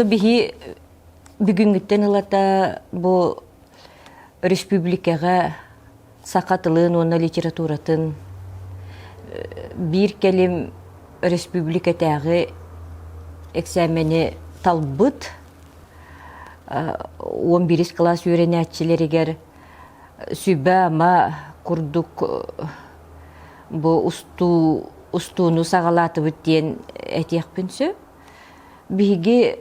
Биһи бүгүҥҥүттэн ылата бу республикаҕа саха тылын уонна литературатын биир кэлим республикатааҕы эксээмэни талбыт 11 кылаас үөрэнээччилэригэр сүбэ-ама курдук бу устуу устууну саҕалаатыбыт диэн этиэхпин сөп. Биһиги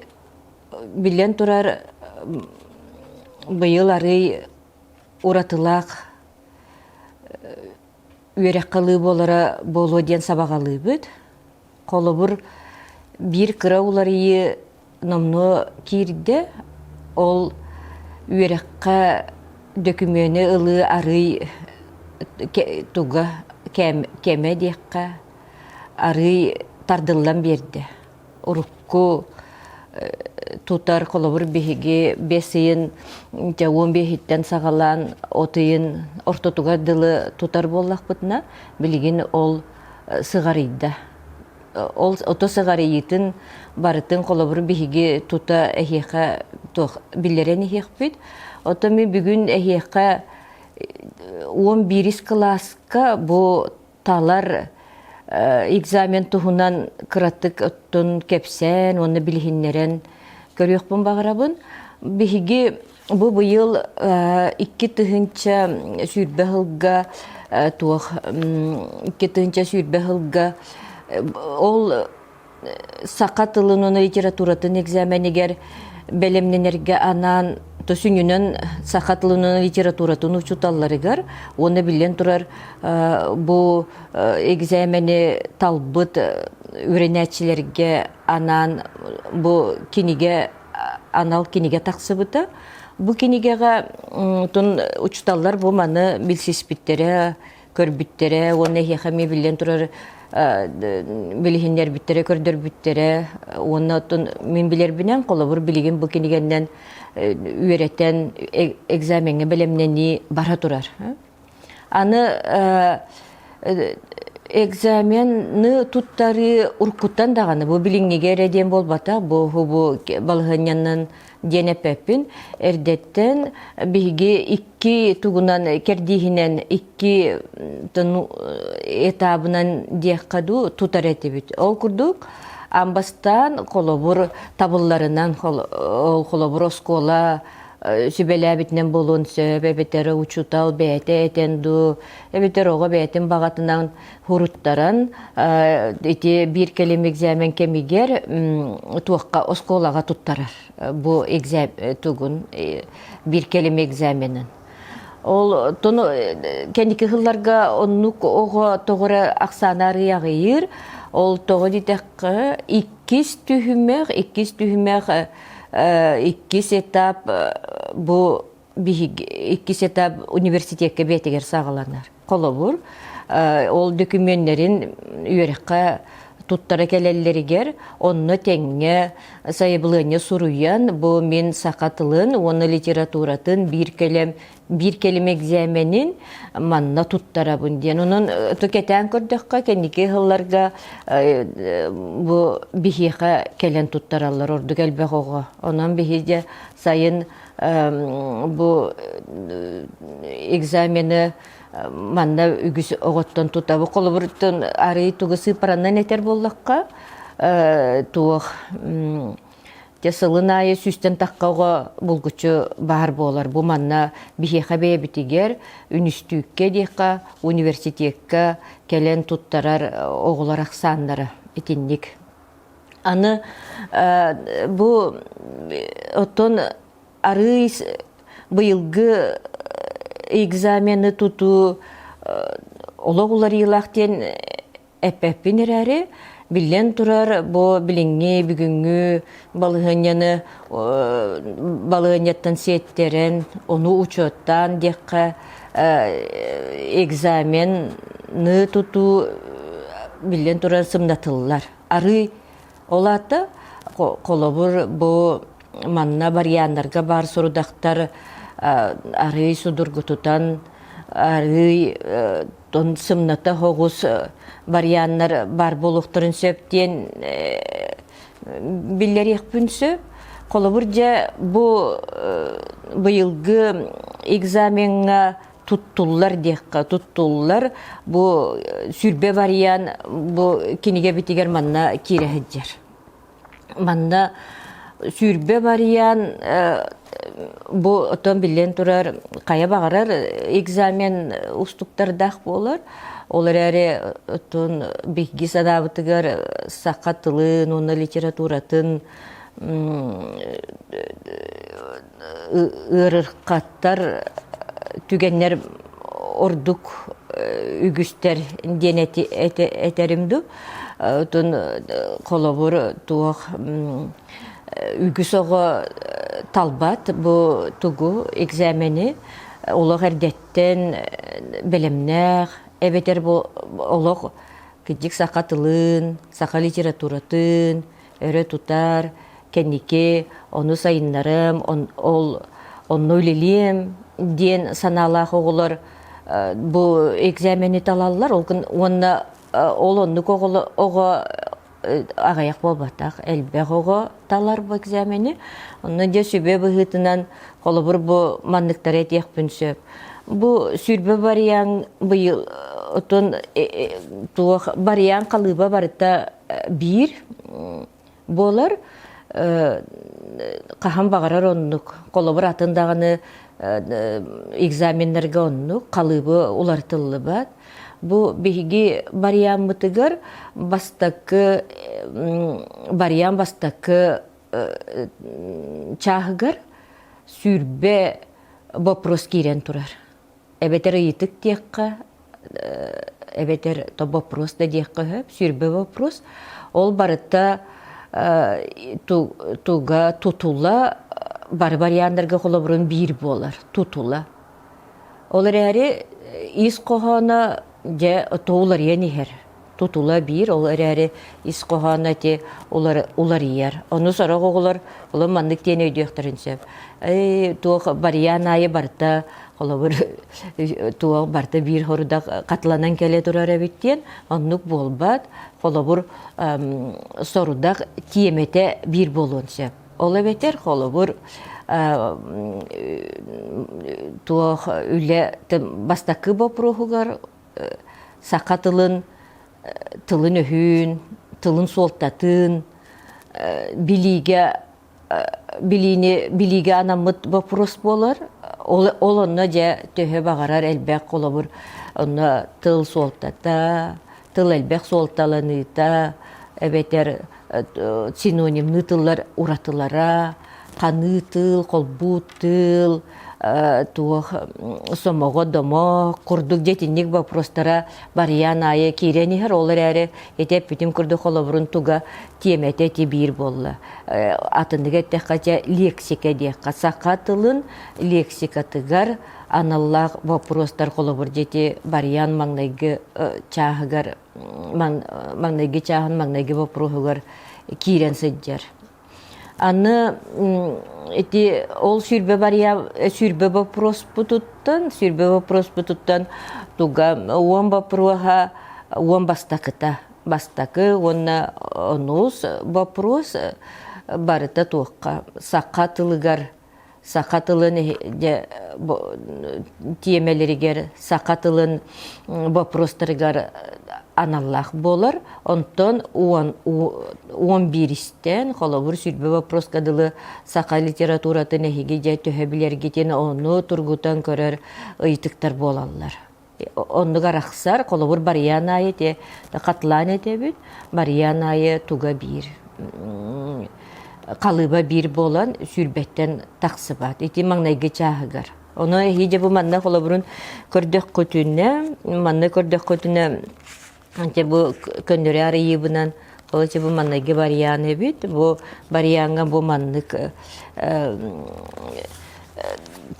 биллэн турар быйыл арыый уратылаах үөрэххэ ылыы буолара буолуо диэн сабаҕалыыбыт. Холобур, биир кыра уларыйыы номнуо киирдэ. Ол үөрэххэ дөкүмүөнү ылыы арыый туга кэмэ диэххэ арыый тардыллан биэрдэ. Урукку тутар холобур биһиги бэс ыйын дьэ 15-иттэн саҕалаан от ыйын ортотугар дылы тутар буоллахпытына билигин ол сыҕарыйда. Ол ото сыҕарыйыытын барытын холобур биһиги тута эһиэхэ туох биллэрэн иһиэхпит. Оттон мин бүгүн эһиэхэ 11 кылааска бу талар экзамен туһунан кыратык оттон кэпсээн уонна билиһиннэрэн көрүөхпүн баҕарабын. Биһиги бу быйыл 2020 сылга туох 2020 сылга ол саха тылын уонна литературатын экзаменигэр бэлэмнэнэргэ анаан сүнньүнэн саха тылын уонна литературатын учууталларыгар уонна биллэн турар бу экзамени талбыт үөрэнээччилэргэ анаан бу кинигэ анал кинигэ тахсыбыта. Бу кинигэҕэ учууталлар бу маны билсиспиттэрэ, көрбүттэрэ уонна эһиэхэ эмиэ биллэн турар билиһиннэрбиттэрэ, көрдөрбүттэрэ уонна оттон мин билэрбинэн холобур билигин бу кинигэннэн үөрэтэн экзамеҥҥа бэлэмнэнии бара турар. Аны экзамены туттарыы уруккуттан даҕаны бу билиҥҥигэ эрэ диэн буолбатах, бу бу балаһыанньанан диэн эппэппин. Эрдэттэн биһиги икки тугунан кэрдииһинэн икки этабынан диэххэ дуу тутар этибит. Ол курдук аан холобур табылларынан ол холобур оскуола сүбэлээбитинэн буолуон сөп эбэтэр учуутал бэйэтэ этэн дуу эбэтэр оҕо бэйэтин баҕатынан хуруттаран ити биир кэлим экзамен кэмигэр туохха оскуолаҕа туттарар бу тугун биир кэлим экзаменын ол тону кэнники сылларга оннук оҕо тоҕо эрэ ахсаана арыый аҕыйыыр ол тоҕо диэтэххэ иккис түһүмэх иккис түһүмэх иккис этап бу биһиги иккис этап университекка бэйэтигэр саҕаланар. Холобур, ол дөкүмүөннэрин үөрэххэ туттара кэлэллэригэр онно тэҥҥэ сайабылыанньа суруйан бу мин саха тылын уонна литературатын биир кэлэм биир кэлим экзаменин манна туттарабын диэн. Онон кэтээн көрдөххө, кэнники сылларга бу биһиэхэ кэлэн туттараллар ордук элбэх оҕо. Онон биһиги сайын бу экзамены манна үгүс оҕоттон тутабы. Холобуруттан арый тугу сыыппаранан этэр буоллахха, туох Дьэ сылын аайы сүүстэн тахха оҕо булгуччу баар буолар. Бу манна биһиэхэ бэйэбитигэр үнүстүүккэ диэххэ, университекка кэлэн туттарар оҕолор ахсааннара итинник. Аны бу оттон арыый быйылгы экзамены тутуу олох уларыйыылаах диэн Эппэппин эрээри, биллэн турар, бу билиҥҥи, бүгүҥҥү балаһыанньаны балаһыанньаттан сиэттэрэн, ону учуоттаан диэххэ, экзамены тутуу биллэн турар сымнатыллар. Арыы ол аата холобур бу манна барьяаннарга баар сорудахтар арыый судургутутан арыый тон сымната соҕус варианнар баар буолуохтарын сөп диэн биллэриэхпин сөп. Холобур дьэ бу быйылгы экзамеҥҥа туттуллар диэххэ туттуллар бу сүрбэ вариант бу кинигэбитигэр манна киирэ сылдьар. Манна сүүрбэ вариант бу оттон биллэн турар хайа баҕарар экзамен устуктардаах буолар. Ол эрээри оттон биһиги санаабытыгар саха тылын уонна литературатын ыарырҕаттар түгэннэр ордук үгүстэр диэн этэрим дуу. Отун холобур туох үгүс оҕо талбат бу тугу экзамени олох эрдэттэн бэлэмнээх эбэтэр бу олох кырдьык саха тылын, саха литературатын өрө тутар, кэнники ону сайыннарым, ол онно үлэлиэм диэн санаалаах оҕолор бу экзамени талаллар. Ол уонна ол оннук оҕо аҕыйах буолбатах, элбэх оҕо талар бу экзамени. Онно дьэ сүбэ быһыытынан холобур бу манныктары этиэхпин сөп. Бу сүүрбэ барыйаан быйыл отон туох барыйаан халыыба барыта биир буолар. Хаһан баҕарар оннук. Холобур атын даҕаны экзаменнарга оннук халыыбы уларытыллыбат. Бу биһиги барыйааммытыгар бастакы барыйаан бастакы чааһыгар сүүрбэ вопрос киирэн турар. Эбэтэр ыйытык диэххэ, эбэтэр то вопрос да диэххэ сөп, сүүрбэ вопрос. Ол барыта туга тутула бары варианнарга холобурун биир буолар, тутула. Ол эрээри ис хоһооно дьэ уларыйан иһэр. Тутула биир, ол эрээри ис хоһооно ити уларыйар. Ону сорох оҕолор олор маннык диэн өйдүөхтэрин сөп. Эй, туох барыйаан аайы барыта холобур туох барыта биир хорудах хатыланан кэлэ турар эбит диэн оннук буолбат. Холобур сорудах тиэмэтэ биир буолуон сөп. Ол эбэтэр холобур туох үлэ бастакы боппуруоһугар саха тылын тылын-өһүн, тылын суолтатын билиигэ билиини билиигэ анаммыт боппуруос буолар. Ол, ол онно дьэ төһө баҕарар элбэх холобур онно тыл суолтата, тыл элбэх суолталаныыта эбэтэр синонимныы тыллар уратылара, ханыы тыл, холбуу тыл, туох сомоҕо домох курдук дьэ итинник боппуруостара барыйаан аайы киирэн иһэр. Ол эрээри ити эппитим курдук холобурун туга тиэмэтэ ити биир буолла. Атыннык эттэххэ дьэ лексика диэххэ саха тылын лексикатыгар аналлаах боппуруостар холобур дьэ ити барыйаан маҥнайгы чааһыгар маҥнайгы чааһын маҥнайгы боппуруоһугар киирэн сылдьар. Аны ити ол сүүрбэ барыйа сүүрбэ боппуруоспутуттан сүүрбэ боппуруоспутуттан туга уон боппуруоһа уон бастакыта бастакы уонна онус боппуруос барыта туохха саха тылыгар саха тылын тиэмэлэригэр, саха тылын боппуруостарыгар аналлаах буолар. Онтон уон бииристэн, холобур, сүүрбэ боппуруоска дылы саха литературатын эһиги дьэ төһө билэргитин ону тургутан көрөр ыйытыктар буолаллар. Оннук арахсар, холобур, барыйаан аайы ити хатылаан этэбит, барыйаан аайы туга биир халыыба биир буолан сүүрбэттэн тахсыбат. Ити маҥнайгы чааһыгар. Ону эһиги дьэ бу манна холобурун көрдөххүтүнэ, манна көрдөххүтүнэ Антя бу көннөрү арыйыыбынан Короче, бу манныгы барыйаан эбит. Бу барыйааҥҥа бу маннык.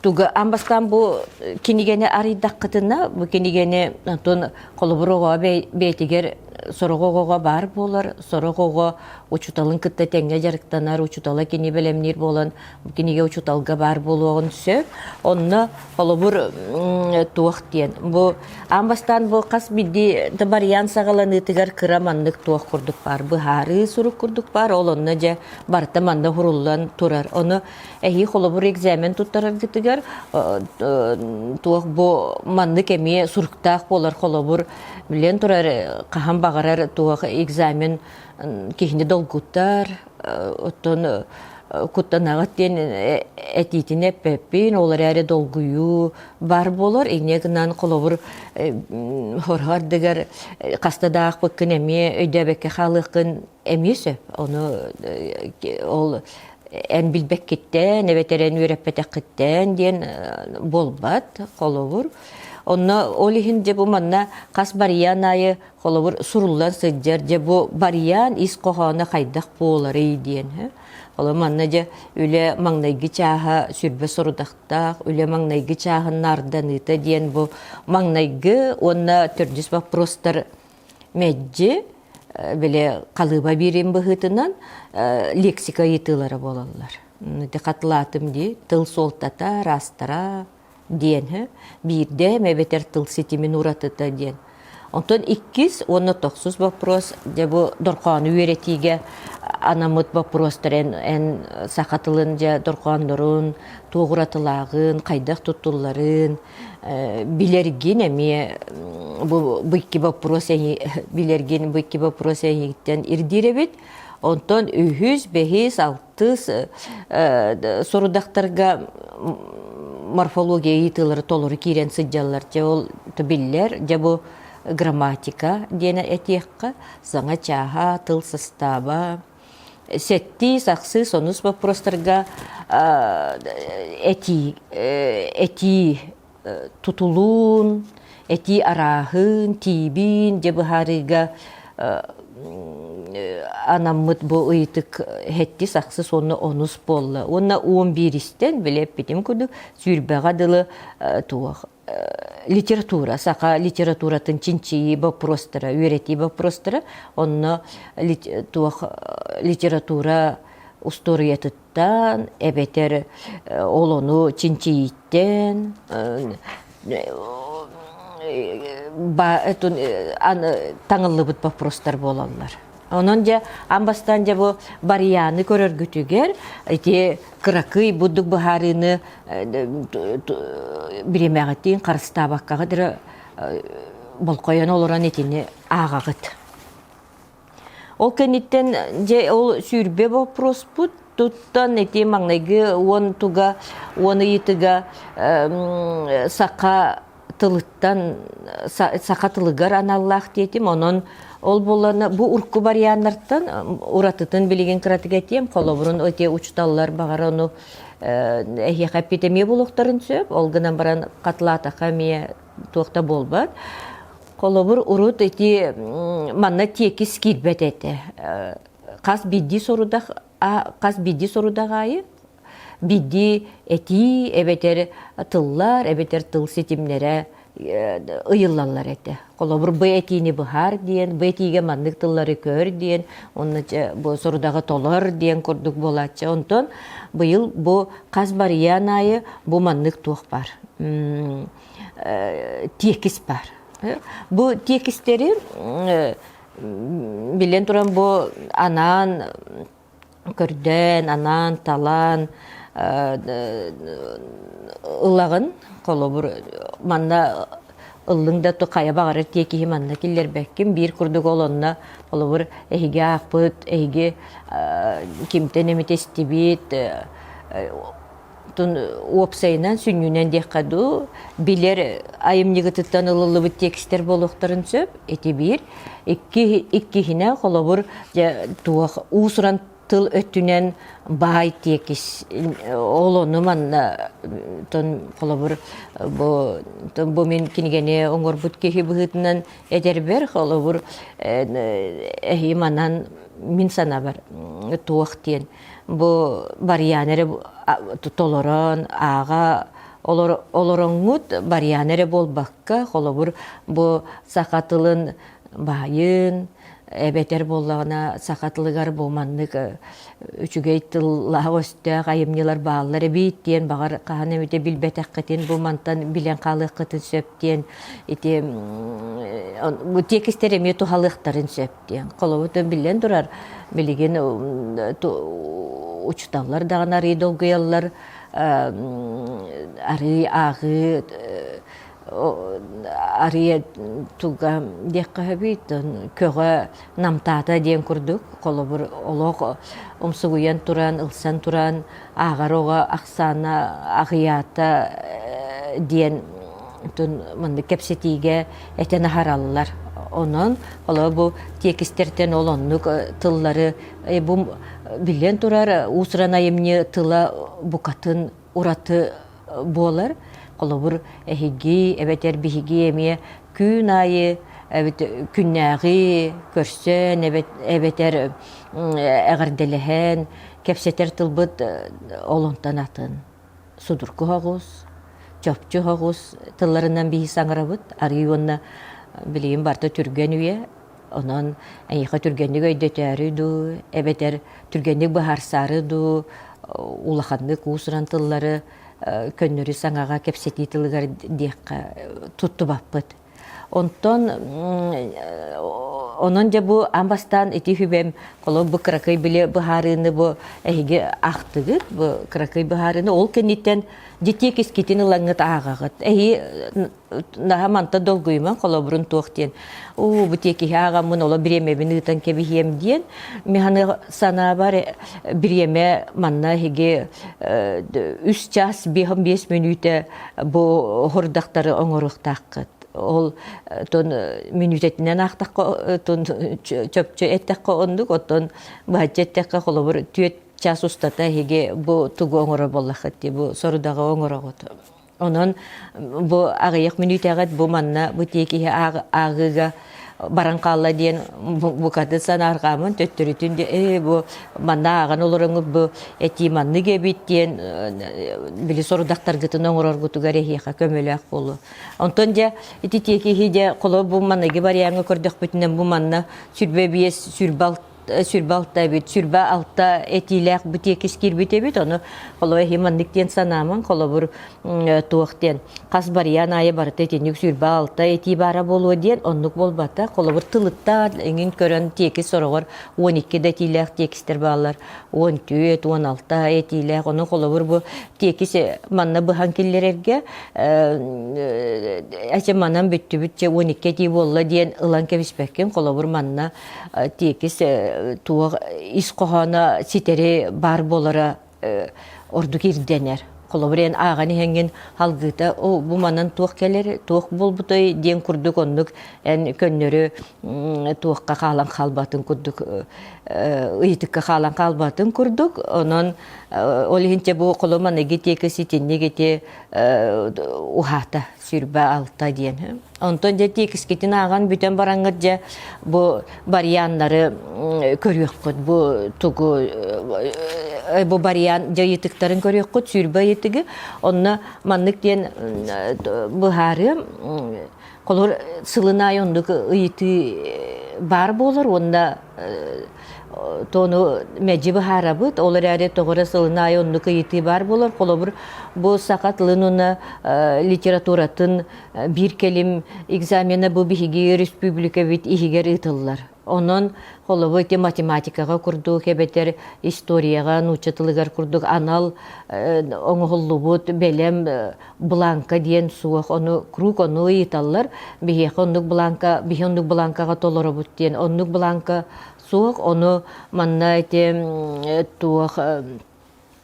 Туга аан бастаан бу кинигэни арыйдаххытына, бу кинигэни онтон холобур оҕо бэйэтигэр сорох оҕоҕо баар буолар, сорох оҕо учууталын кытта тэҥҥэ дьарыктанар, учуутала кини бэлэмниир буолан бу кинигэ учууталга баар буолуоҕун сөп. Онно холобур туох диэн бу аан бастаан бу хас биирдии барыйаан саҕаланыытыгар кыра маннык туох курдук баар, быһаарыы сурук курдук баар, ол онно дьэ барыта манна уһуруллан турар. Ону эһии холобур экзамен туттараргытыгар туох бу маннык эмиэ суруктаах буолар холобур билэн турар хаһан баҕарар туох экзамен киһини долгутар оттон куттанаҕыт диэн этиитин эппэппин ол эрээри долгуйуу бар буолар инньэ гынан холобур хорһо ардыгар хаста да аахпыккын эмиэ өйдөөбөккө хаалыаххын эмиэ сөп. Ону ол эн билбэккиттэн эбэтэр эн үөрэппэтэххиттэн диэн буолбат холобур. Онно ол иһин дьэ бу манна хас барыйаан аайы холобур суруллан сылдьар дьэ бу барыйаан ис хоһооно хайдах буоларый диэн. Холобур манна дьэ үлэ маҥнайгы чааһа сүрбэ сорудахтаах, үлэ маҥнайгы чааһын наарданыыта диэн бу маҥнайгы уонна төрдүс вопростар мэлдьи били халыыба биэрин быһыытынан лексика ыйытыылара буолаллар. Ити хатылаатым дии, тыл суолтата, араастара диэн биирдэ эбэтэр тыл ситимин уратыта диэн. Онтон иккис уонна тохсус вопрос дьэ бу дорхоону үөрэтиигэ анаммыт вопростар эн, эн саха тылын дьэ дорхооннорун, туох уратылааҕын, хайдах туттулларын, билэргин эмиэ бу бу икки боппуруос билэргин бу икки боппуруос эйигиттэн ирдиир эбит. Онтон үһүс, бэһис, алтыс сорудахтарга морфология ыйытыылары толору киирэн сылдьаллар. Дьэ ол биллэр. Дьэ бу грамматика диэн этиэххэ, саҥа чааһа, тыл састааба, Сэттиис, ахсыс, онус боппуруостарга этии, этии тутулуун, этии арааһын, тиибин дьэ быһаарыыга анаммыт бу ыйытык сэттис, ахсыс уонна онус буолла. Уонна 11-истэн, били эппитим курдук, сүүрбэҕэ дылы туох литература, саха литературатын чинчийии боппуруостара, үөрэтии боппуруостара, онно туох литература устуоруйатыттан эбэтэр ол ону чинчийииттэн таҥыллыбыт боппуруостар буолаллар. Онон дьэ аан бастаан дьэ бу барыйааны көрөргүтүгэр ити кыракый бурдук быһаарыыны бириэмэҕитин харыстаабаккаҕыт эрэ болҕойон олорон итини ааҕаҕыт. Ол кэнниттэн дьэ ол 20 боппуруоспут туттан ити маҥнайгы уон туга уон ыйытыга саха тылыттан саха тылыгар аналлаах диэтим. Онон ол буоллана бу урукку варианнартан уратытын билигин кыратык этиэм. Холобурун эти учуталлар баҕар ону эһиэхэ эппит эмиэ буолуохтарын сөп. Ол гынан баран хатылаатахха эмиэ туох да буолбат. Холобур урут ити манна тиэкис киирбэт этэ. Хас биирдии сорудах хас биирдии сорудах аайы биирдии этии эбэтэр тыллар эбэтэр тыл ситимнэрэ ыйыллаллар этэ. Холобур, бу этиини быһаар диэн, бу этиигэ маннык тыллары көр диэн, онно бу сорудаҕы толор диэн курдук буолааччы. Онтон быйыл бу хас барыйаан аайы бу маннык туох баар тиэкис баар. Бу тиэкистэри билэн туран бу анаан көрдөөн, анаан, талаан ылаҕын. Холобур, манна ыллыҥ да хайа баҕарар тиэкиһи манна киллэрбэккин. Биир курдук ол онно холобур, эһиги аахпыт, эһиги кимтэн эмит истибит, уопсайынан, сүнньүнэн диэххэ дуу, билэр айымньыгытыттан ылыллыбыт текстэр буолуохтарын сөп. Ити биир. Иккиһинэн, холобур, дьэ, туох уус-уран. тыл өттүнэн баай тиэкис ол ону манна тон холобур бу бу мин кинигэни оҥорбут киһи быһыытынан эдэрбэр холобур эһи манан мин санаабар туох диэн бу барыйаан эрэ толорон ааҕа олороҥҥут барыйаан эрэ буолбакка холобур бу саха тылын баайын эбэтэр буоллаҕына саха тылыгар бу маннык үчүгэй тыллаах-өстөөх айымньылар бааллар эбит диэн баҕар хаһан эмитэ билбэтэххитин бу мантан билэн хаалыаххытын сөп диэн ити бу тиэкистэр эмиэ туһалыахтарын сөп диэн. Холобур биллэн турар билигин учууталлар даҕаны арыый долгуйаллар арыый ааҕыы арыйа туга диэххэ сөбүй көҕө намтаата диэн курдук холобур олох умсугуйан туран ылсан туран ааҕар оҕо ахсаана аҕыйаата диэн маннык кэпсэтиигэ этэн аһараллар онон холобур бу тиэкистэртэн ол оннук тыллары бу биллэн турар уус-уран айымньы тыла букатын ураты буолар. Холобур, эһиги эбэтэр биһиги эмиэ күн аайы эбит күннээҕи көрсөн эбэтэр эҕэрдэлэһэн кэпсэтэр тылбыт олонтон атын. Судургу соҕус, чопчу соҕус тылларынан биһи саҥарабыт. Арыы уонна билигин барыта түргэн үйэ. Онон эйиэхэ түргэнник өйдөтөөрү дуу, эбэтэр түргэнник быһаарсаары дуу, улаханнык уус-уран тыллары көннөрү саҥаҕа кэпсэтии тылыгар диэххэ туттубаппыт. Онтон онон дьэ бу аан бастаан ити хүбэм холобур бу кыракый били быһаарыыны бу эһиги ахтыгыт бу кыракый быһаарыыны ол кэнниттэн дьэ тиэкискитин ылаҥҥыт ааҕаҕыт. Эһи наһаа манта долгуйуман холобурун туох диэн уу бу тиэкиһи ааҕаммын оло бириэмэбин ыытан кэбиһиэм диэн механы санаабар бириэмэ манна эһиги үс час биэс мүнүүтэ бу хордахтары оҥоруохтааххыт ол тон мүнүүтэтинэн аахтахха тон чопчу эттэххэ оннук оттон быһаччы эттэххэ холобур түөрт час устата эһиги бу тугу оҥорор буоллаххыт дии бу сорудаҕы оҥороҕут. Онон бу аҕыйах мүнүүтэҕит бу манна бу тиэкиһи ааҕыыга баран хаалла диэн букатын санаарҕааммын төттөрүтүн ээ бу манна ааҕан олороҥҥут бу этии маннык эбит диэн били сорудахтаргытын оҥороргутугар эһиэхэ көмөлөөх буолуо. Онтон дьэ ити тиэкиһи дьэ холобур бу маныгы вариаҥҥа көрдөхпүтүнэн бу манна 25 26 26 эбит, 26 этиилээх бу тиэкис киирбит эбит. Ону холобур эһи маннык диэн санааман, холобур туох диэн хас барыйаан аайы барыта итинник 26 этии баара буолуо диэн оннук буолбата. Холобур тылыттан эҥин көрөн тиэкис сороҕор 12 да этиилээх тиэкистэр бааллар, 14, 16 этиилээх. Ону холобур бу тиэкис манна быһан киллэрэргэ эчэ манан бүттүбүт чэ 12 этии буолла диэн ылан кэбиспэккин. Холобур манна тиэкис туох ис хоһооно ситэри баар буолара ордук ирдэнэр. Холобур, эн ааҕан иһэҥҥин халгыыта о бу манан туох кэлэр, туох буолбутай диэн курдук оннук эн көннөрү туохха хаалан хаалбатын курдук ыйытыкка хаалан хаалбатын курдук. Онон ол иһин те бу холоманыгы тиэкис итинник ити уһаата 26 диэн. Онтон дьэ тиэкискитин ааҕан бүтэн бараҥҥыт дьэ бу барьяаннары көрүөххүт. Бу тугу бу барьяан дьэ ыйытыктарын көрүөххүт, сүүрбэ ыйытыгы. Онно маннык диэн быһаарыам. Холобур, сылын аайы оннук ыйытыы баар буолар уонна тону мэлдьи быһаарабыт. Ол эрээри тоҕо эрэ сылын аайы оннук ыйытыы баар буолар. Холобур, бу саха тылын уонна литературатын биир кэлим экзамена бу биһиги республикабыт иһигэр ыытыллар. Онон холобур ити математикаҕа курдук эбэтэр историяҕа, нуучча тылыгар курдук анал оҥоһуллубут бэлэм бланка диэн суох. Ону круг ону ыйыталлар. Биһиэхэ оннук бланка, биһи оннук бланкаҕа толоробут диэн. Оннук бланка суох. Ону манна ити туох.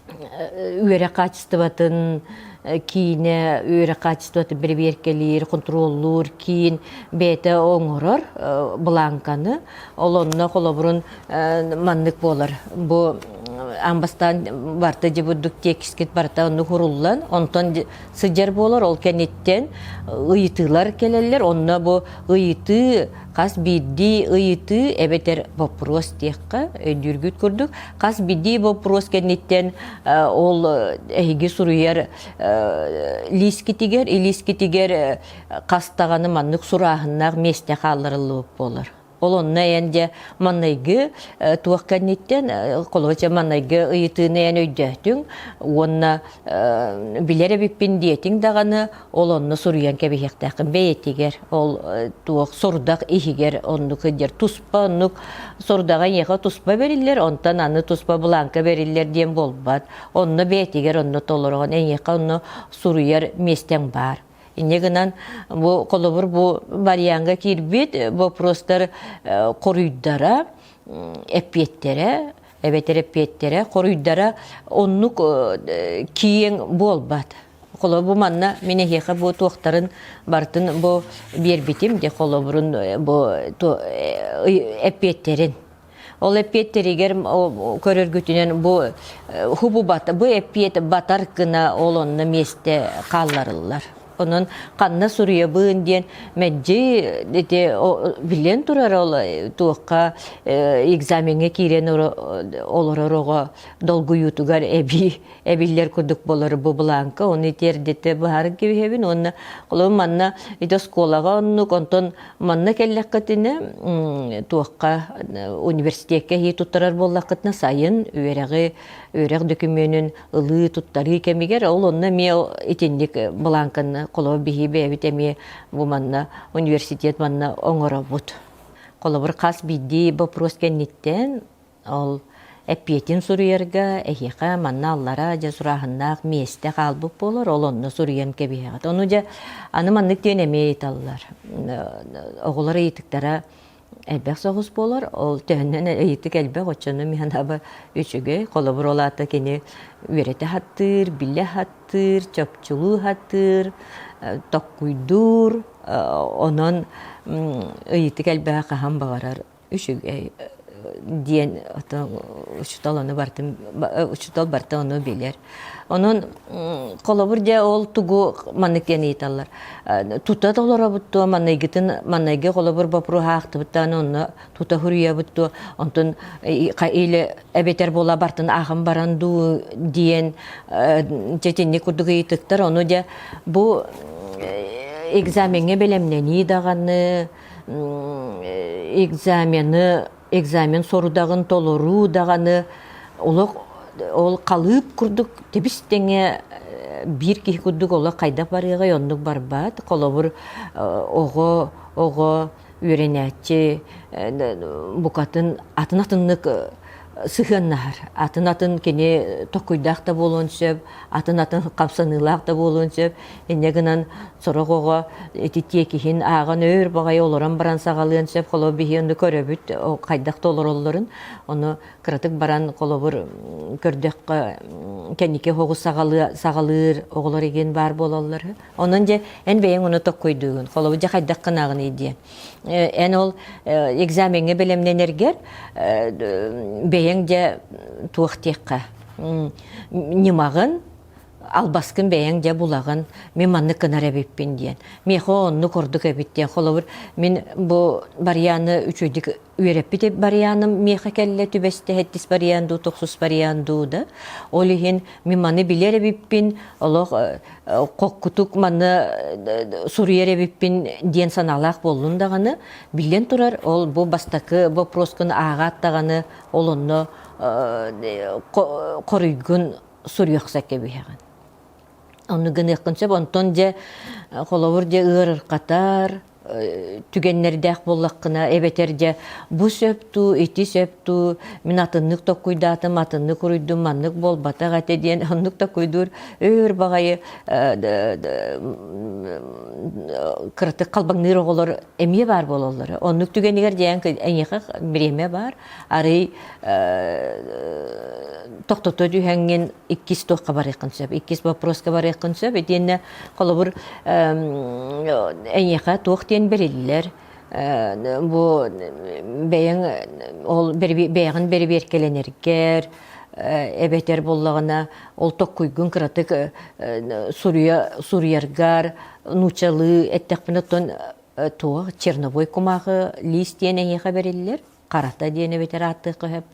Үөрэх хаачыстыбатын киинэ үөрэх хаачыстыбатын бэрэбиэркэлиир, хонтуруоллуур киин бэйэтэ оҥорор былааҥканы. Ол онно холобурун маннык буолар. Бу аан бастаан барыта дьэ бурдук тиэкискит барыта оннук уруллан, онтон сылдьар буолар. Ол кэнниттэн ыйытыылар кэлэллэр. Онно бу ыйытыы хас биирдии ыйытыы эбэтэр боппуруос диэххэ өйдүүргүт курдук хас биирдии боппуруос кэнниттэн ол эһиги суруйар лиискитигэр илиискитигэр хас даҕаны маннык сурааһыннаах миэстэ хаалларыллыбыт буолар. Ол онно эн дьэ маннайгы туох кэнниттэн холобур маннайгы ыйытыыны эн өйдөөтүҥ уонна билэр эбиппин диэтиҥ даҕаны ол онно суруйан кэбиһиэхтээххин бэйэтигэр ол туох сорудах иһигэр оннук сылдьар туспа оннук сорудаҕа эйиэхэ туспа бэриллэр онтон аны туспа бланка бэриллэр диэн буолбат онно бэйэтигэр онно толороҕун эйиэхэ онно суруйар миэстэҥ баар инньэ гынан бу холобур бу вариаҥҥа киирбит вопростар хоруйдара эппиэттэрэ эбэтэр эппиэттэрэ хоруйдара оннук киэҥ буолбат Холобур, бу манна мин эһиэхэ бу туохтарын барытын бу биэрбитим де холобурун бу эппиэттэрин. Ол эппиэттэригэр көрөргүтүнэн бу хубу бу эппиэт батар гына ол онно миэстэ хаалларыллар. Онон ханна суруйабын диэн мэлдьи ити билэн турар ол туохха экзамеҥҥа киирэн олорор оҕо долгуйуутугар эбии эбиллэр курдук буолар бу былааҥка ону итиэрдитэ быһааран кэбиһэбин уонна холобур манна ити оскуолаҕа оннук онтон манна кэллэххитинэ туохха университекка иһии туттарар буоллаххытына сайын үөрэҕи үөрэх дөкүмүөнүн ылыы туттарыы кэмигэр ол онно эмиэ итинник былааҥканы холобур биһиги бэйэбит эмиэ бу манна университет манна оҥоробут холобур хас биирдии вопрос кэнниттэн Ол эппиэтин суруйарга эһиэхэ манна аллара дьэ сурааһыннаах миэстэ хаалбыт буолар, ол онно суруйан кэбиһэҕит. Ону дьэ аны маннык диэн эмиэ ыйыталлар. Оҕолор ыйытыктара элбэх соҕус буолар, ол төһөннөн ыйытык элбэх, оччону мин аба үчүгэй. Холобур, ол аата кини үөрэтэ сатыыр, билэ сатыыр, чопчулуу сатыыр, токкуйдуур. Онон ыйытык элбэҕэ хаһан баҕарар үчүгэй диэн учуутал ону барытын учуутал барыта ону билэр. Онон холобур дьэ ол тугу маннык диэн ыйыталлар. Тута толоробут дуо манныйгытын манныйгы холобур боппуруоһу аахтыбыттаан онно тута суруйабыт дуо онтон или эбэтэр буола бартын аахан баран дуу диэн дьэтинник курдук ыйытыктар ону дьэ бу экзамеҥҥа бэлэмнэнии даҕаны экзамены экзамен сорудаҕын толоруу даҕаны олох ол халыып курдук тэбис тэҥэ биир киһи курдук олох хайдах барыаҕай оннук барбат холобур оҕо оҕо үөрэнээччи букатын атын атыннык сыһыаннаһар атын атын кини токкуйдаах да буолуон сөп атын атын хамсаныылаах да буолуон сөп Инньэ гынан сорох оҕо ити тиэкиһин ааҕан өөр баҕайы олорон баран саҕалыан сөп. Холобур, биһи ону көрөбүт, хайдах да олороллорун. Ону кыратык баран, холобур, көрдөххө, кэнники оһоҕу саҕалыыр оҕолор игин баар буолаллар. Онон дьэ, эн бэйэҥ ону токкуйдуугун. Холобур, дьэ хайдах гынаҕыный диэн. Эн ол экзамеҥҥа бэлэмнэнэргэр бэйэҥ дьэ туох диэххэ ньымаҕын албаскын бэйэҥ дьэ булаҕын, мин маннык гынар эбиппин диэн. Миэхэ оннук ордук эбит диэн. Холобур, мин бу барыйааны үчүгэйдик үөрэппит барыйааным миэхэ кэллэ түбэстэ сэттис барыйаан дуу, тохсус барыйаан дуу да. Ол иһин мин маны билэр эбиппин, олох хоккутук маны суруйар эбиппин диэн санаалаах буоллун даҕаны, биллэн турар, ол бу бастакы вопроскун ааҕаат даҕаны, ол онно хоруйгун суруйахса кэбиһэҕин. Ону гыныаххын сөп. Онтон дьэ холобур дьэ ыарырҕатар, түгэннэрдээх буоллаххына, эбэтэр дьэ бу сөп дуу, ити сөп дуу, мин атыннык токкуйдаатым, атыннык уруйдум, маннык буолбатах этэ диэн оннук токкуйдуур өөр баҕайы кыратык халбаҥныыр оҕолор эмиэ баар буолаллар. Оннук түгэнигэр дьээн эйиэхэ бириэмэ баар, арый тохтото түһэҥҥин иккис туохха барыаххын сөп, иккис боппуруоска барыаххын сөп. Итиэннэ холобур эйиэхэ туох диэн бэриллэр, бу бэйэҥ ол бэйэҕин бэрэбиэркэлэнэргэр эбэтэр буоллаҕына ол токкуйгун кыратык суруйа суруйаргар нууччалыы эттэхпинэ оттон туох черновой кумааҕы лист диэн эйиэхэ бэриллэр харата диэн эбэтэр ааттыахха сөп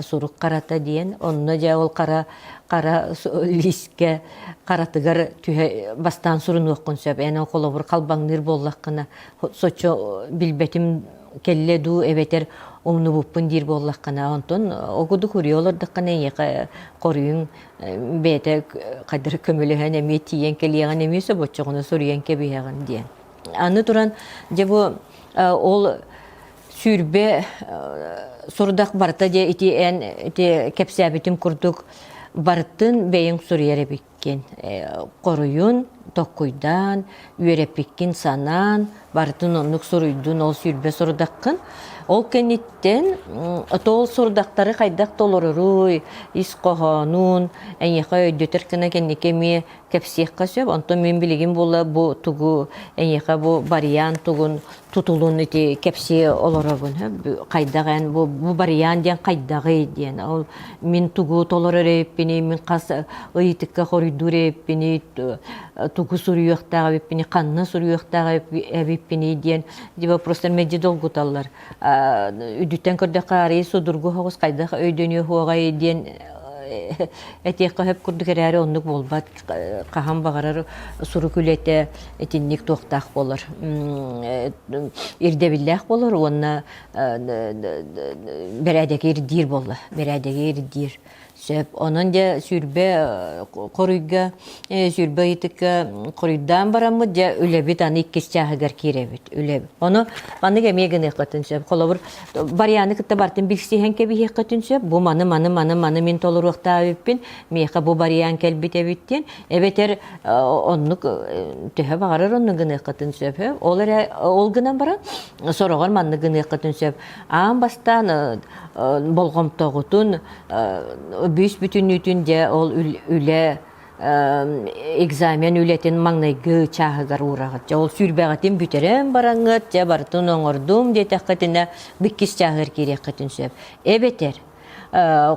сурук харата диэн онно дьэ ол хара хара лиискэ харатыгар түһэ бастаан сурунуоххун сөп эн холобур халбаҥныыр буоллаххына соччо билбэтим кэллэ дуу эбэтэр умнубуппун диир буоллаххына онтон огудук уруйа олордоххуна эйиэхэ хоруйуҥ бэйэтэ хайдах көмөлөһөн эмиэ тиийэн кэлиэҕин эмиэ сөп оччоҕуна суруйан кэбиһэҕин диэн аны туран дьэ бу ол 20 сурдах барыта дьэ ити эн ити кэпсээбитим курдук барытын бэйэҥ суруйар эбиккин хоруйун токкуйдаан үөрэппиккин санаан барытын оннук суруйдун ол 20 сорудаххын ол кэнниттэн ол сорудахтары хайдах толороруй ис хоһоонун эйиэхэ өйдөтөр гына кэнники эмиэ кэпсиэххэ сөп. Онтон мин билигин буола бу тугу эйиэхэ бу барыйаан тугун тутулун ити кэпсии олоробун. Хайдах эн бу, бу барыйаан диэн хайдаҕый диэн. Ол мин тугу толорор эбиппиний, мин хас ыйытыкка хоруйдуур эбиппиний, тугу суруйуохтаах эбиппиний, ханна суруйуохтаах эбиппиний диэн вопростар мэлдьи долгуталлар. Үрдүттэн көрдөххө арыый судургу соҕус хайдах өйдөнүө суоҕай диэн этиэххэ сөп курдук эрээри оннук буолбат хаһан баҕарар сурук үлэтэ итинник туохтаах буолар ирдэбиллээх буолар уонна бэрээдэги ирдиир буолла бэрээдэги ирдиир Сөп. Онон дьэ 20 хоруйга, 20 ыйытыкка хоруйдаан бараммыт, дьэ үлэбит аны иккис чааһыгар киирэбит. Үлэ. Ону маннык эмиэ гыныаххытын сөп. Холобур, варианы кытта бартын билсиһэн кэбиһиэххитин сөп. Бу маны, маны, маны, маны мин толоруохтаабыппын, миэхэ бу вариант кэлбит эбит диэн. Эбэтэр оннук төһө баҕарар оннук гыныаххытын сөп. Ол эрэ ол гынан баран сороҕор маннык гыныаххытын сөп. Аан бастаан болҕомтоҕутун бүүс бүтүннүүтүн дьэ ол үлэ экзамен үлэтин маҥнайгы чааһыгар уураҕыт. Дьэ ол сүүрбэҕитин бүтэрэн бараҥҥыт, дьэ барытын оҥордум диэтэххитинэ, иккис чааһыгар киириэххитин сөп. Эбэтэр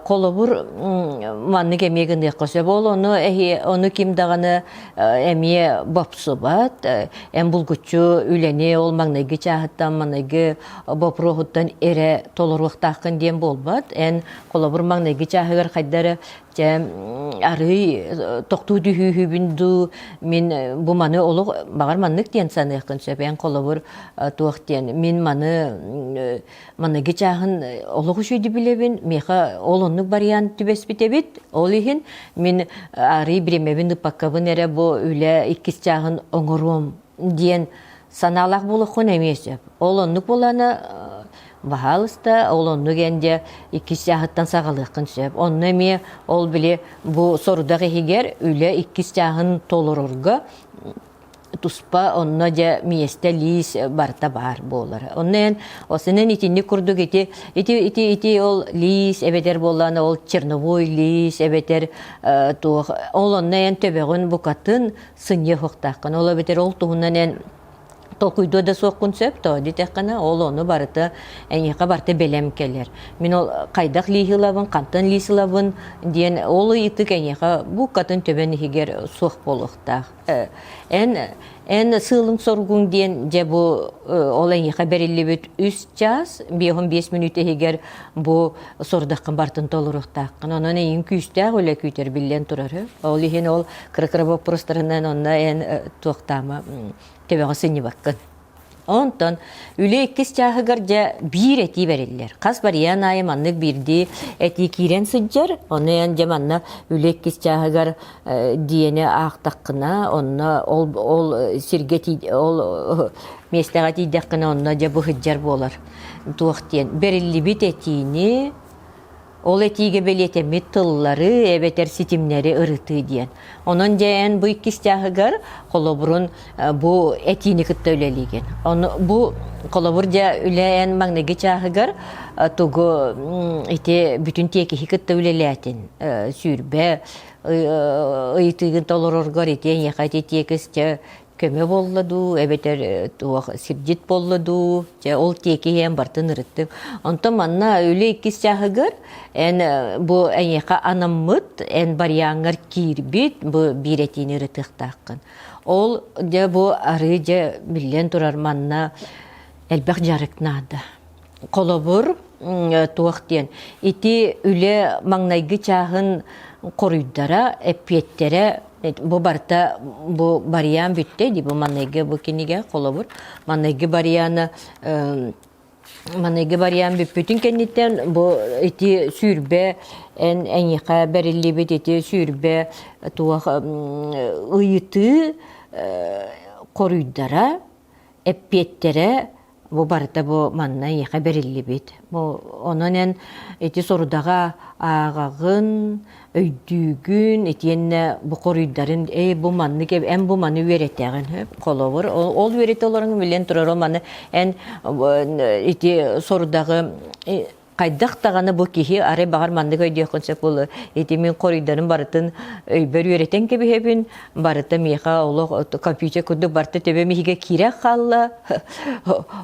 холобур маннык эмиэ гыныахха сөп. Ол ону ону ким даҕаны эмиэ бопсубат. Эн булгуччу үлэни ол маҥнайгы чааһыттан маҥнайгы боппуруоһуттан эрэ толоруохтааххын диэн буолбат. Эн холобур маҥнайгы чааһыгар хайда эрэ дьэ арыый тохтуу түһүүһүбүн дуу, мин бу маны олох баҕар маннык диэн саныаххын сөп. Эн холобур туох диэн мин маны маныгы чааһын олох үчүгэй билэбин, миэхэ ол оннук барыйан түбэспит эбит. Ол иһин мин арыый бириэмэбин ыппаккабын эрэ бу үлэ иккис чааһын оҥоруом диэн санаалаах буолуоххун эмиэ сөп. Ол оннук буолана баһаалыста, ол оннук эн дьэ иккис чааһыттан саҕалыаххын сөп. Онно эмиэ ол били бу сорудах иһигэр үлэ иккис чааһын толорорго туспа онно дьэ миэстэ лиис барыта баар буолар. Онно эн осунан итинник курдук ити ити ити ити ол лиис эбэтэр буоллаана ол черновой лиис эбэтэр туох ол онно эн төбөҕүн букатын сынньыа суохтааххын. Ол эбэтэр ол туһунан эн толкуйдуо да суоххун сөп то дитэххинэ ол ону барыта эйиэхэ барыта бэлэм кэлэр. Мин ол хайдах лииһи ылабын, хантан лиис ылабын диэн ол ыйытык эйиэхэ букатын төбөн иһигэр суох буолуохтаах. Эн эн сыалыҥ-соругуҥ диэн дьэ бу ол эйиэхэ бэриллибит үс чаас 55 мүнүүтэ иһигэр бу сорудаххын барытын толоруохтааххын. Онон эйигин күүстээх үлэ күүтэр биллэн турар. Ол иһин ол кыра-кыра боппуруостарынан онно эн туохтаама төбөҕө сынньыбаккын. Онтон үлэ иккис чааһыгар дьэ биир этии бэриллэр. Хас барыйаан аайы маннык биирдии этии киирэн сылдьар. Ону эн дьэ манна үлэ иккис чааһыгар диэни аахтаххына, онно ол ол сиргэ ол миэстэҕэ тиийдэххинэ онно дьэ бу сылдьар буолар. Туох диэн бэриллибит этиини Ол этиигэ бэлиэтэммит тыллары эбэтэр ситимнэри ырытыы диэн. Онон дьэ эн бу иккис чааһыгар холобурун бу этиини кытта үлэлиигин. Ону бу холобур дьэ үлэ эн маҥнайгы чааһыгар тугу ити бүтүн тиэкиһи кытта үлэлээтин. Сүүрбэ ыйытыыгын толороргор ити эйиэхэ ити тиэкис дьэ көмө буолла дуу, эбэтэр туох сирдьит буолла дуу, дьэ ол тиэкиһи эн бартын ырыттыҥ. Онтон манна үлэ иккис чааһыгар эн бу эйиэхэ анаммыт, эн барыйааҥҥар киирбит бу биир этиини ырытыахтааххын. Ол дьэ бу арыы дьэ биллэн турар манна элбэх дьарык наада. Холобур, туох диэн, ити үлэ маҥнайгы чааһын хоруйдара, эппиэттэрэ бу барыта бу барыйаан бүттэ дии бу маҥнайгы бу кинигэ холобур маҥнайгы барыйаана маҥнайгы барыйаан бүппүтүн кэнниттэн бу ити 20 эн эйиэхэ бэриллибит ити 20 туох ыйытыы хоруйдара эппиэттэрэ бу барыта бу манна эйиэхэ бэриллибит. Бу онон эн ити сорудаҕа ааҕаҕын, өйдүүгүн, итиэннэ бу хоруйдарын эй бу маннык эн бу маны үөрэтэҕин холобур ол үөрэтэ олорон билэн турар маны эн ити сорудаҕы хайдах даҕаны бу киһи арай баҕар маннык өйдүөххүн сөп буолуо ити мин хоруйдарын барытын өйбөр үөрэтэн кэбиһэбин барыта миэхэ олох компьютер курдук барыта төбөм иһигэ киирэ хаалла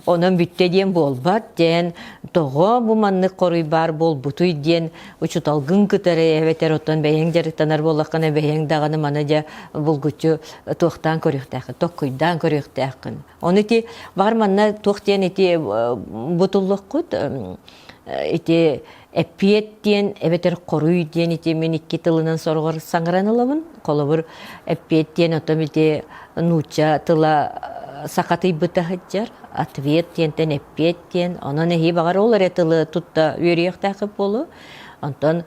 онон бүттэ диэн буолбат диэн тоҕо бу маннык хоруй баар буолбутуй диэн учууталгын кытары эбэтэр оттон бэйэҥ дьарыктанар буоллаххына бэйэҥ даҕаны маны дьэ булгуччу туохтаан көрүөхтээххин токкуйдаан көрүөхтээххин Ону ити баҕар манна туох диэн ити бутуллуккут ити эппиэт диэн эбэтэр хоруй диэн ити мин икки тылынан сороҕор саҥаран ылабын. Холобур, эппиэт диэн отом ити нуучча тыла сахатыйбыта сылдьар, ответ диэнтэн эппиэт диэн. Онон эһии баҕар ол эрэ тылы тутта үөрүйэхтээххит буолуо. Онтон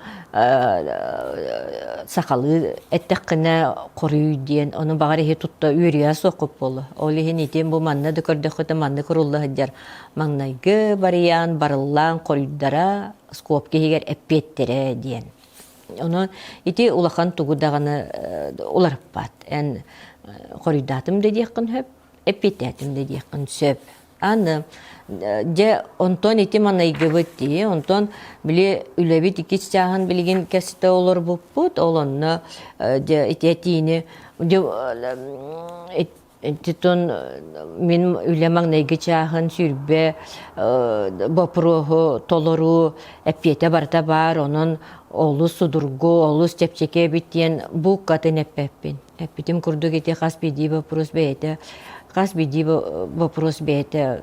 сахалыы эттэххинэ хоруй диэн, ону баҕар иһи тутта үөрүйэҕэ суоххут буолуо. Ол иһин итин бу манна да көрдөххүтэ маннык урулла сылдьар маҥнайгы барыйаан барыллаан хоруйдара скобка иһигэр эппиэттэрэ диэн. Онон ити улахан тугу даҕаны уларыппат. Эн хоруйдаатым да диэххин сөп, эппиэттээтим да диэххин сөп. Аны дьэ онтон ити манайгыбыт дии, онтон били үлэбит иккис чааһын билигин кэстэ олорбуппут, ол онно дьэ ити этиини дьэ ититон мин үлэ маҥнайгы чааһын 20 боппуруоһу толоруу эппиэтэ барыта баар, онон олус судургу, олус чэпчэки эбит диэн букатын эппэппин. Эппитим курдук ити хас биирдии боппуруос бэйэтэ хас биирдии боппуруос бэйэтэ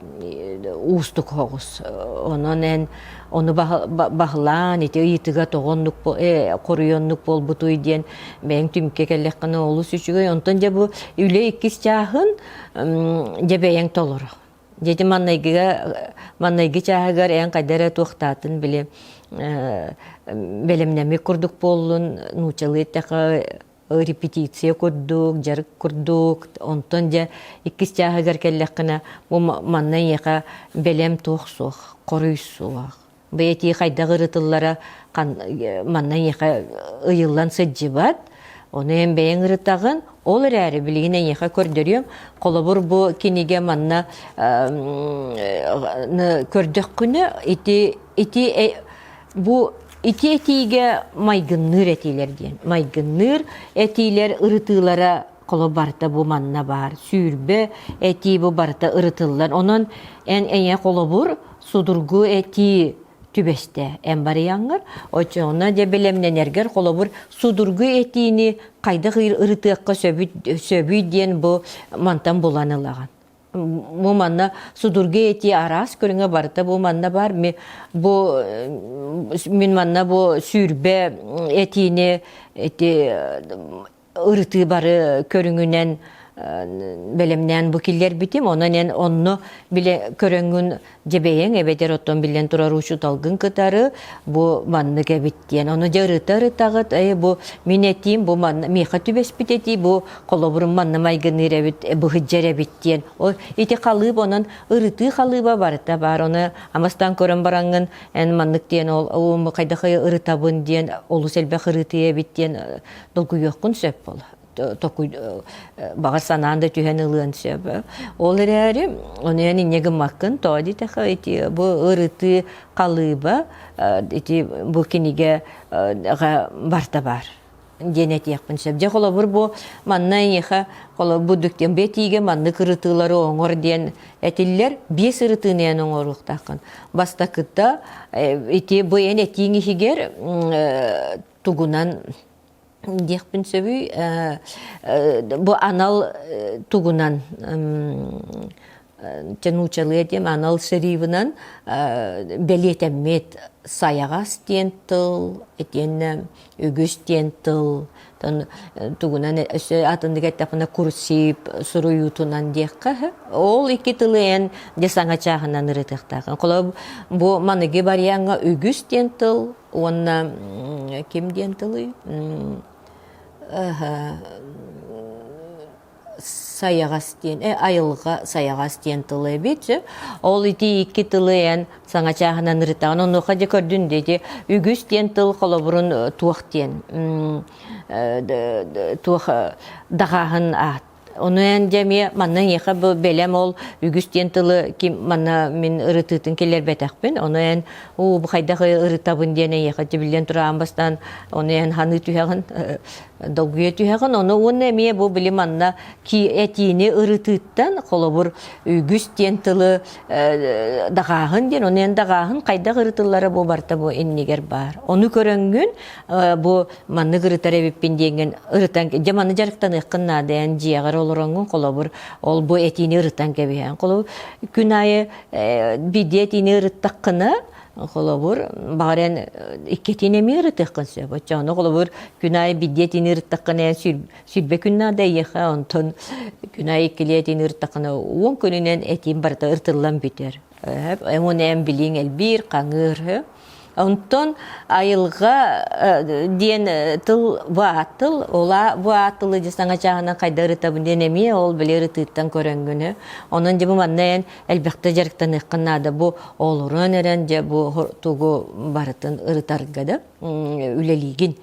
уустук соҕус. Онон эн ону баһылаан ити ыйытыга тоҕо оннук хоруйа оннук буолбутуй диэн бэйэҥ түмүккэ кэллэххинэ олус үчүгэй. Онтон дьэ бу үлэ иккис чааһын дьэ бэйэҥ толоро. Дьэ ити маннайгыга маннайгы чааһыгар эн хайда эрэ туохтаатын били бэлэмнэммит курдук буоллун нууччалыы эттэххэ репетиция курдук, дьарык курдук, онтон дьэ иккис чааһыгар кэллэххинэ бу манна эйиэхэ бэлэм туох суох, хоруй суох. Бэйэтии хайдах ырытыллара манна эйиэхэ ыйыллан сылдьыбат, ону эн бэйэҥ ырытаҕын, ол эрээри билигин эйиэхэ көрдөрүөм, холобур бу кинигэ манна көрдөххүнэ ити ити Бу ити этиигэ майгынныыр этиилэр диэн. Майгынныыр этиилэр ырытыылара холо барыта бу манна баар. 20 этии бу барыта ырытыллар. Онон эн эйэ холобур судургу этии түбэстэ эн барыйаҥҥар. Оччоҕуна дьэ бэлэмнэнэргэр холобур судургу этиини хайдах ырытыахха сөбүй диэн бу мантан булан ылаҕын. Бу манна судургу этии араас көрүҥэ барыта бу манна баар. Бу мин манна бу 20 этиини эти ырытыы бары көрүҥүнэн бэлэмнээн бу киллэрбитим. Онон эн онно билэ көрөҥҥүн дьэбэйэҥ эбэтэр оттон биллэн турар учууталгын кытары бу маннык эбит диэн. Ону дьэ ырыта-ырытаҕыт, эй бу мин этиим, бу манна миэхэ түбэспит этии, бу холобурум манна майгыныыр эбит, быһыдьар эбит диэн. Ол ити халыып онон ырытыы халыыба барыта баар. Ону амастаан көрөн бараҥҥын эн маннык диэн ол уум хайдах ырытабын диэн олус элбэх ырытыы эбит диэн долгуйуоххун сөп буол токуй баҕар санаан да түһэн ылыан сөп. Ол эрээри ону эн инньэ гыммаккын тоҕо диэтэххэ ити бу ырытыы халыыба ити бу кинигэ барта баар диэн этиэхпин сөп. Дьэ холобур бу манна эйиэхэ холобур бу диэн бэтиигэ маннык ырытыылары оҥор диэн этиллэр. Биэс ырытыыны эн оҥоруохтааххын. Бастакыта ити бу эн этииҥ иһигэр тугунан диэхпин сөбүй бу анал тугунан нуучалыы этиэм анал шерифынан бэлиэтэммит сайаҕас диэн тыл итиэннэ үгүс диэн тыл тугунан өссө атыннык эттэхпинэ курсив суруйуутунан диэххэ ол икки тылы эн дьэ саҥа чааһынан ырытыахтааххын холобур бу маныгы вариаҥҥа үгүс диэн тыл уонна ким диэн тылый сайаҕас диэн айылҕа сайаҕас диэн тыл эбит ол ити икки тылы эн саҥа чааһынан ырытаҕын онуоха дьэ көрдүн ити үгүс диэн тыл холобурун туох диэн туох даҕааһын аат Ону эн дьэ эмиэ манна эйиэхэ бу бэлэм ол үгүс диэн тылы ким манна мин ырытыытын киллэрбэтэхпин. Ону эн уу бу хайдах ырытабын диэн эйиэхэ тибиллэн тураан бастаан ону эн ханыы түһэҕин долгуйа түһэҕин. Ону уонна эмиэ бу били манна этиини ырытыыттан холобур үгүс диэн тылы даҕааһын диэн ону эн даҕааһын хайдах ырытыллара бу барыта бу иннигэр баар. Ону көрөҥҥүн бу маннык ырытар эбиппин диэҥҥин ырытан дьэ маны дьарыктаныаххын наада эн дьиэҕэр олороҥҥун холобур ол бу этиини ырытан кэбиһэн холобур күн аайы биирдии этиини ырыттаххына холобур баҕар эн икки этиини эмиэ ырытыаххын сөп оччоҕуна холобур күн аайы биирдии этиини ырыттаххына эн сүүрбэ күн наада эйиэхэ онтон күн аайы иккилии этиини ырыттаххына уон күнүнэн этиин барыта ырытыллан бүтэр Уонна эн билииҥ элбиир, хаҥыыр. Онтон айылҕа диэн тыл бу аат тыл, ол бу аат тылы дьэ саҥа чааһынан хайда ырытабын диэн эмиэ ол били ырытыыттан көрөҥҥүнү. Онон дьэ бу манна эн элбэхтэ дьарыктаныаххын наада. Бу олорон эрэн дьэ бу тугу барытын ырытарга да үлэлиигин.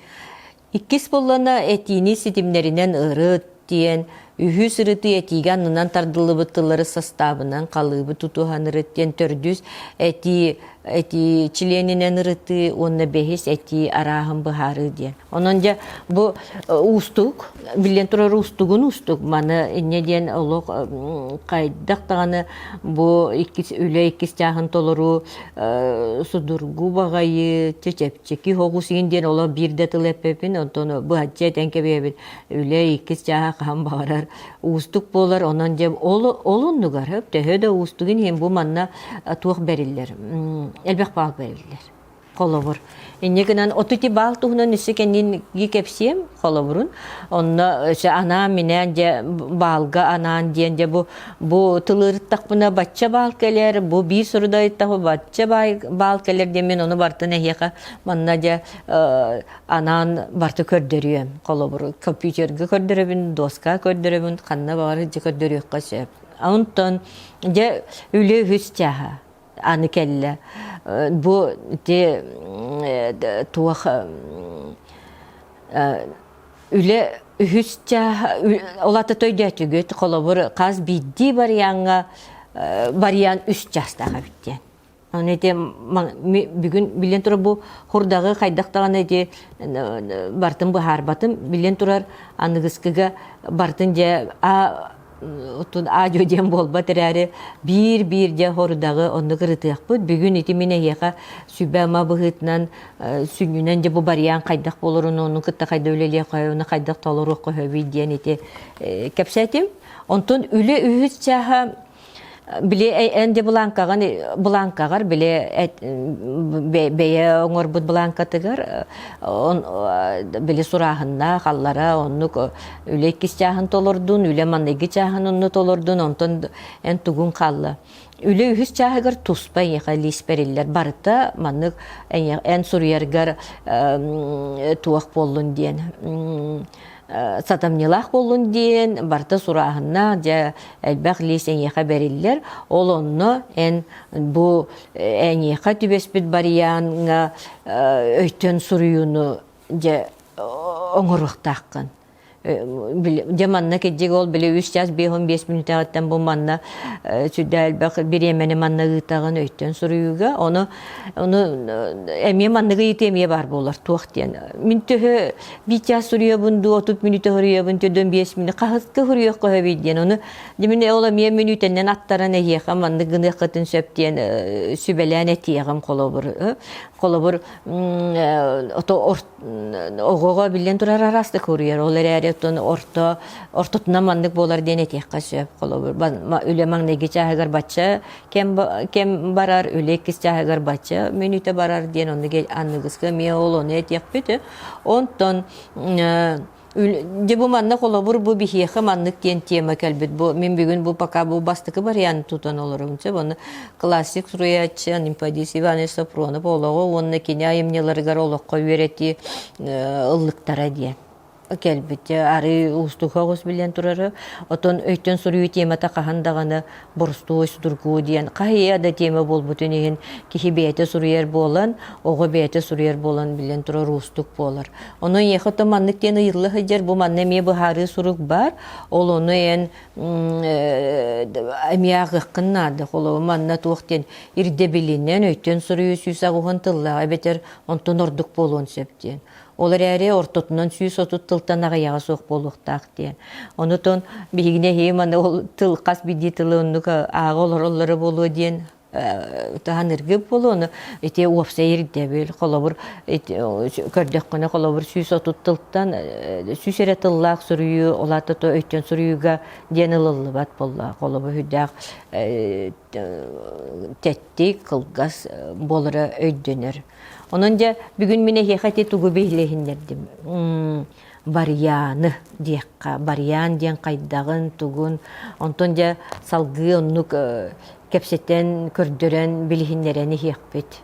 Иккис буоллана этиини ситимнэринэн ырыт диэн, үһүс ырытыы этиигэ аннынан тардыллыбыт тыллары састаабынан халыыбы тутуһан ырыт диэн төрдүс этии этии чилиэнинэн ырытыы уонна бэһис этии арааһын быһаарыы диэн. Онон дьэ бу уустук, биллэн турар уустугун уустук. Маны инньэ диэн олох хайдах даҕаны бу иккис үлэ иккис чааһын толоруу судургу баҕайы чэпчэки соҕус иин диэн олох биир да тыл эппэппин онтон быһаччы этэн кэбиһэбин үлэ иккис чааһа хаһан баҕарар уустук буолар онон дьэ ол ол оннугар төһө да уустугун иһин бу манна туох бэриллэр элбэх баал бэриллэр Холобур. Инньэ гынан оту ити баал туһунан өссө кэнники кэпсиэм холобурун. Онно өссө анаан-минээн дьэ баалга анаан диэн дьэ бу бу тылы ырыттахпына бачча баал кэлэр, бу биир суруда ыйыттахпына бачча баал кэлэр диэн мин ону бартын эһиэхэ манна дьэ анаан барты көрдөрүөм. Холобур, компьютерга көрдөрөбүн, доска көрдөрөбүн, ханна баҕарар дьэ көрдөрүөххэ сөп. Онтон дьэ үлэ үһүс чааһа. аны кэллэ бу ити туох үлэ үһүс чааһа ол ата өйдөөтүгүт холобур хас биирдии барыйааҥҥа барыйаан үс чаастаах эбит диэн Аны ити бүгүн билэн турар бу хурдаҕы хайдах даҕаны ити бартын быһаарбатым билэн турар аныгыскыга бартын дьэ Оттон аадьуо диэн буолбат эрээри, биир-биир дьэ хорудаҕы оннук ырытыахпыт. Бүгүн ити мин эһиэхэ сүбэ-ама быһыытынан сүнньүнэн дьэ бу барыйаан хайдах буоларын, ону кытта хайда үлэлиэххэ, ону хайдах толоруохха сөбүй диэн ити кэпсээтим. Онтон үлэ үһүс чааһа. Били эн де былааҥкаҕын былааҥкаҕар били бэйэ оҥорбут былааҥкатыгар били сурааһыннаах аллара оннук үлэ иккис чааһын толордун, үлэ маҥнайгы чааһын онно толордун, онтон эн тугуҥ хаалла. Үлэ үһүс чааһыгар туспа эйиэхэ лиис бэриллэр. Барыта маннык эн суруйаргар туох буоллун диэн сатамньылаах буоллун диэн барыта сурааһыннаах дьэ элбэх лиис эйиэхэ бэриллэр. Ол онно эн бу эйиэхэ түбэспит барыйааҥҥа өйтөн суруйууну дьэ оҥоруохтааххын. Дьэ манна кирдьик ол били үс час 55 мүнүүтэҕиттэн бу манна сүрдээх элбэх бириэмэни манна ыытаҕын өйтөн суруйууга. Ону ону эмиэ манныгы ыйытыы эмиэ баар буолар туох диэн. Мин төһө биир чаас суруйабын дуу, 30 мүнүүтэ суруйабын, төдөн 5 мүнүүтэ хаһыска суруйуохха сөбүй диэн. Ону дьэ мин ол эмиэ мүнүүтэннэн аттаран эһиэхэ маннык гыныаххытын сөп диэн сүбэлээн этиэҕим холобур. Холобур ото оҕоҕо биллэн турар араастык уруйар. Ол эрээри оттон орто ортотунан маннык буолар диэн этиэххэ сөп. Холобур, үлэ маҥнайгы чааһыгар бачча кэм, кэм барар, үлэ иккис чааһыгар бачча мүнүүтэ барар диэн оннук аныгыскы эмиэ ол ону этиэхпит. Онтон Дьэ бу манна холобур бу биһиэхэ маннык диэн тема кэлбит. Бу мин бүгүн бу пока бу бастакы вариант тутан олоробун. Сөп ону классик суруйааччы Анемподист Иванович Сапронов олоҕу уонна кини айымньыларыгар олоххо үөрэтии ыллыктара диэн кэлбит. Арыы уустук оҕус билэн турары. Отон өйтөн суруйуу темата хаһан даҕаны боростуой судургу диэн хаһыйа да тема буолбутун иһин киһи бэйэтэ суруйар буолан, оҕо бэйэтэ суруйар буолан билэн турар уустук буолар. Ону эйиэхэ то маннык диэн ыйылла сылдьар, бу манна эмиэ быһаарыы сурук баар. Ол ону эн эмиэ ааҕыаххын наада. Холобур, манна туох диэн ирдэбилинэн өйтөн суруйуу 180 тыллаах эбэтэр онтон ордук буолуон сөп диэн. Ол эрээри ортотунан 130 тылтан аҕыйаҕа суох буолуохтаах диэн. Онутун биһигини эһиги маны ол тыл хас биирдии тылы оннук ааҕа олороллоро буолуо диэн таһан ыргып буолуону ити уопсай ирдэбил холобур көрдөххүнэ холобур 130 тылтан сүүс эрэ тыллаах суруйуу ол аата то өйтөн суруйууга диэн ылыллыбат буолла холобур үрдээх тэттик кылгас буолара өйдөнөр онон дьэ бүгүн мин эһиэхэ ити тугу билиһиннэрдим барыйааны диэххэ барыйаан диэн хайдаҕын тугун онтон дьэ салгыы оннук кэпсэтэн көрдөрөн билиһиннэрэн иһиэхпит.